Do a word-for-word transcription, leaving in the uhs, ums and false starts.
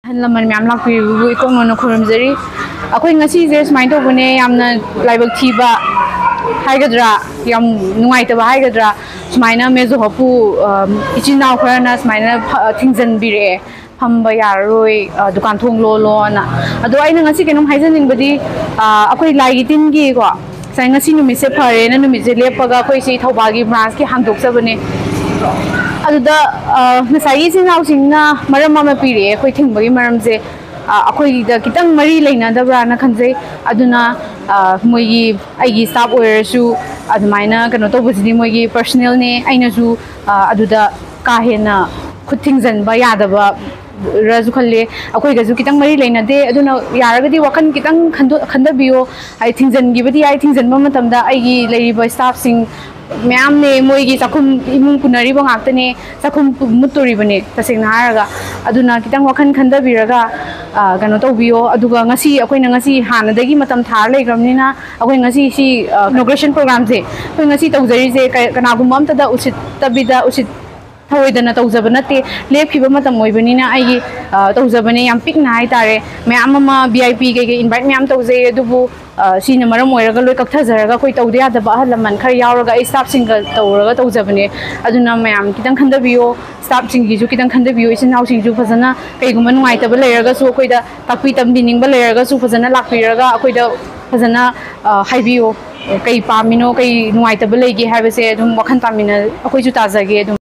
ꯑꯍꯜ ꯂꯃꯟ ꯃꯌꯥꯝ ꯂꯥꯛꯄꯤꯔꯤꯕꯕꯨ ꯏꯀꯣꯛ ꯅꯧꯅ ꯈꯨꯔꯨꯝꯖꯔꯤ꯫ ꯑꯩꯈꯣꯏ ꯉꯁꯤꯁꯦ ꯁꯨꯃꯥꯏꯅ ꯇꯧꯕꯅꯦ, ꯌꯥꯝꯅ ꯂꯥꯏꯕꯛ ꯊꯤꯕ ꯍꯥꯏꯒꯗ꯭ꯔꯥ, ꯌꯥꯝ ꯅꯨꯡꯉꯥꯏꯇꯕ ꯍꯥꯏꯒꯗ꯭ꯔꯥ, ꯁꯨꯃꯥꯏꯅ ꯃꯦꯖꯣ ꯍꯣꯞꯄꯨ, ꯑ, ꯏꯆꯤꯟ ꯏꯅꯥꯎ ꯈꯔꯅ ꯁꯨꯃꯥꯏꯅ ꯐ-, ꯊꯤꯡꯖꯤꯟꯕꯤꯔꯛꯑꯦ, "ꯐꯝꯕ ꯌꯥꯔꯔꯣꯏ, ꯑ, ꯗꯨꯀꯥꯟ ꯊꯣꯡ ꯂꯣꯜꯂꯣꯅ"꯫ ꯑꯗꯣ ꯑꯩꯅ ꯉꯁꯤ ꯀꯩꯅꯣꯝ ꯍꯥꯏꯖꯅꯤꯡꯕꯗꯤ, ꯑ, ꯑꯩꯈꯣꯏ ꯂꯥꯏꯒꯤ ꯇꯤꯟꯒꯤꯀꯣ, ꯉꯁꯥꯏ, ꯉꯁꯤ ꯅꯨꯃꯤꯠꯁꯦ ꯐꯔꯦꯅ ꯅꯨꯃꯤꯠꯁꯦ ꯂꯦꯞꯄꯒ ꯑꯩꯈꯣꯏ ꯁꯤ ꯊꯧꯕꯥꯜꯒꯤ ꯕ꯭ꯔꯥꯟꯁꯀꯤ ꯍꯥꯡꯗꯣꯛꯆꯕꯅꯦ꯫ ꯑꯗꯨꯗ, ꯑ, ꯉꯁꯥꯏꯒꯤ ꯏꯆꯤꯟ ꯏꯅꯥꯎꯁꯤꯡꯅ ꯃꯔꯝ ꯑꯃ ꯄꯤꯔꯛꯑꯦ ꯑꯩꯈꯣꯏ ꯊꯤꯡꯕꯒꯤ ꯃꯔꯝꯁꯦ꯫ ꯑ, ꯑꯩꯈꯣꯏꯗ ꯈꯤꯇꯪ ꯃꯔꯤ ꯂꯩꯅꯗꯕ꯭ꯔꯥꯅ ꯈꯟꯖꯩ꯫ ꯑꯗꯨꯅ, ꯑ, ꯃꯣꯏꯒꯤ, ꯑꯩꯒꯤ ꯁ꯭ꯇꯥꯐ ꯑꯣꯏꯔꯁꯨ ꯑꯗꯨꯃꯥꯏꯅ ꯀꯩꯅꯣ ꯇꯧꯕꯁꯤꯗꯤ ꯃꯣꯏꯒꯤ ꯄꯔꯁꯅꯦꯜꯅꯦ꯫ ꯑꯩꯅꯁꯨ, ꯑ, ꯑꯗꯨꯗ ꯀꯥ ꯍꯦꯟꯅ ꯈꯨꯠ ꯊꯤꯡꯖꯤꯟꯕ ꯌꯥꯗꯕ ꯔꯁꯨ ꯈꯜꯂꯦ꯫ ꯑꯩꯈꯣꯏꯒꯁꯨ ꯈꯤꯇꯪ ꯃꯔꯤ ꯂꯩꯅꯗꯦ꯫ ꯑꯗꯨꯅ ꯌꯥꯔꯒꯗꯤ ꯋꯥꯈꯜ ꯈꯤꯇꯪ ꯈꯟꯗꯣ-, ꯈꯟꯊꯕꯤꯌꯣ꯫ ꯍꯥꯏꯗꯤ ꯊꯤꯡꯖꯤꯟꯈꯤꯕꯗꯤ ꯌꯥꯏ, ꯊꯤꯡꯖꯤꯟꯕ ꯃꯇꯝꯗ ꯑꯩꯒꯤ ꯂꯩꯔꯤꯕ ꯁ꯭ꯇꯥꯐꯁꯤꯡ ꯃꯌꯥꯝꯅꯦ, ꯃꯣꯏꯒꯤ ꯆꯥꯛꯈꯨꯝ, ꯏꯃꯨꯡ ꯄꯨꯅꯔꯤꯕ ꯉꯥꯛꯇꯅꯦ, ꯆꯥꯛꯈꯨꯝ ꯄꯨ-, ꯃꯨꯠꯇꯣꯔꯤꯕꯅꯦ ꯇꯁꯦꯡꯅ ꯍꯥꯏꯔꯒ꯫ ꯑꯗꯨꯅ ꯈꯤꯇꯪ ꯋꯥꯈꯜ ꯈꯟꯊꯕꯤꯔꯒ, ꯑ, ꯀꯩꯅꯣ ꯇꯧꯕꯤꯌꯣ꯫ ꯑꯗꯨꯒ ꯉꯁꯤ ꯑꯩꯈꯣꯏꯅ ꯉꯁꯤ ꯍꯥꯟꯅꯗꯒꯤ ꯃꯇꯝ ꯊꯥꯔ ꯂꯩꯈ꯭ꯔꯕꯅꯤꯅ ꯑꯩꯈꯣꯏ ꯉꯁꯤ ꯁꯤ, ꯑ, ꯏꯅꯣꯒ꯭ꯔꯦꯁꯟ ꯄ꯭ꯔꯣꯒ꯭ꯔꯥꯝꯁꯦ ꯑꯩꯈꯣꯏ ꯉꯁꯤ ꯇꯧꯖꯔꯤꯁꯦ ꯀ-, ꯀꯅꯥꯒꯨꯝꯕ ꯑꯝꯇꯗ ꯎꯁꯤꯠꯇꯕꯤꯗ, ꯎꯁꯤꯠ ꯊꯑꯣꯏꯗꯅ ꯇꯧꯖꯕ ꯅꯠꯇꯦ꯫ ꯂꯦꯞꯈꯤꯕ ꯃꯇꯝ ꯑꯣꯏꯕꯅꯤꯅ ꯑꯩꯒꯤ, ꯑ, ꯇꯧꯖꯕꯅꯦ꯫ ꯌꯥꯝ ꯄꯤꯛꯅ ꯍꯥꯏꯇꯥꯔꯦ꯫ ꯃꯌꯥꯝ ꯑꯃ ꯚꯤ ꯑꯥꯏ ꯄꯤ ꯀꯩꯀꯩ ꯏꯟꯚꯥꯏꯠ ꯃꯌꯥꯝ ꯇꯧꯖꯩ, ꯑꯗꯨꯕꯨ, ꯑ, ꯁꯤꯅ ꯃꯔꯝ ꯑꯣꯏꯔꯒ ꯂꯣꯏ ꯀꯛꯊꯖꯔꯒ ꯑꯩꯈꯣꯏ ꯇꯧꯗ ꯌꯥꯗꯕ ꯑꯍꯜ ꯂꯃꯟ ꯈꯔ ꯌꯥꯎꯔꯒ ꯑꯩ ꯁ꯭ꯇꯥꯐꯁꯤꯡꯒ ꯇꯧꯔꯒ ꯇꯧꯖꯕꯅꯦ꯫ ꯑꯗꯨꯅ ꯃꯌꯥꯝ ꯈꯤꯇꯪ ꯈꯟꯊꯕꯤꯌꯣ, ꯁ꯭ꯇꯥꯐꯁꯤꯡꯒꯤꯁꯨ ꯈꯤꯇꯪ ꯈꯟꯊꯕꯤꯌꯣ, ꯏꯆꯤꯟ ꯏꯅꯥꯎꯁꯤꯡꯁꯨ ꯐꯖꯅ ꯀꯩꯒꯨꯝꯕ ꯅꯨꯡꯉꯥꯏꯇꯕ ꯂꯩꯔꯒꯁꯨ ꯑꯩꯈꯣꯏꯗ ꯇꯥꯛꯄꯤ ꯇꯝꯕꯤꯅꯤꯡꯕ ꯂꯩꯔꯒꯁꯨ ꯐꯖꯅ ꯂꯥꯛꯄꯤꯔꯒ ꯑꯩꯈꯣꯏꯗ ꯐꯖꯅ, ꯑ, ꯍꯥꯏꯕꯤꯌꯣ꯫ ꯀꯩ ꯄꯥꯝꯃꯤꯅꯣ, ꯀꯩ ꯅꯨꯡꯉꯥꯏꯇꯕ ꯂꯩꯒꯦ ꯍꯥꯏꯕꯁꯦ ꯑꯗꯨꯝ ꯋꯥꯈꯜ ꯇꯥꯃꯤꯟꯅ ꯑꯩꯈꯣꯏꯁꯨ ꯇꯥꯖꯒꯦ ꯑꯗꯨꯝ꯫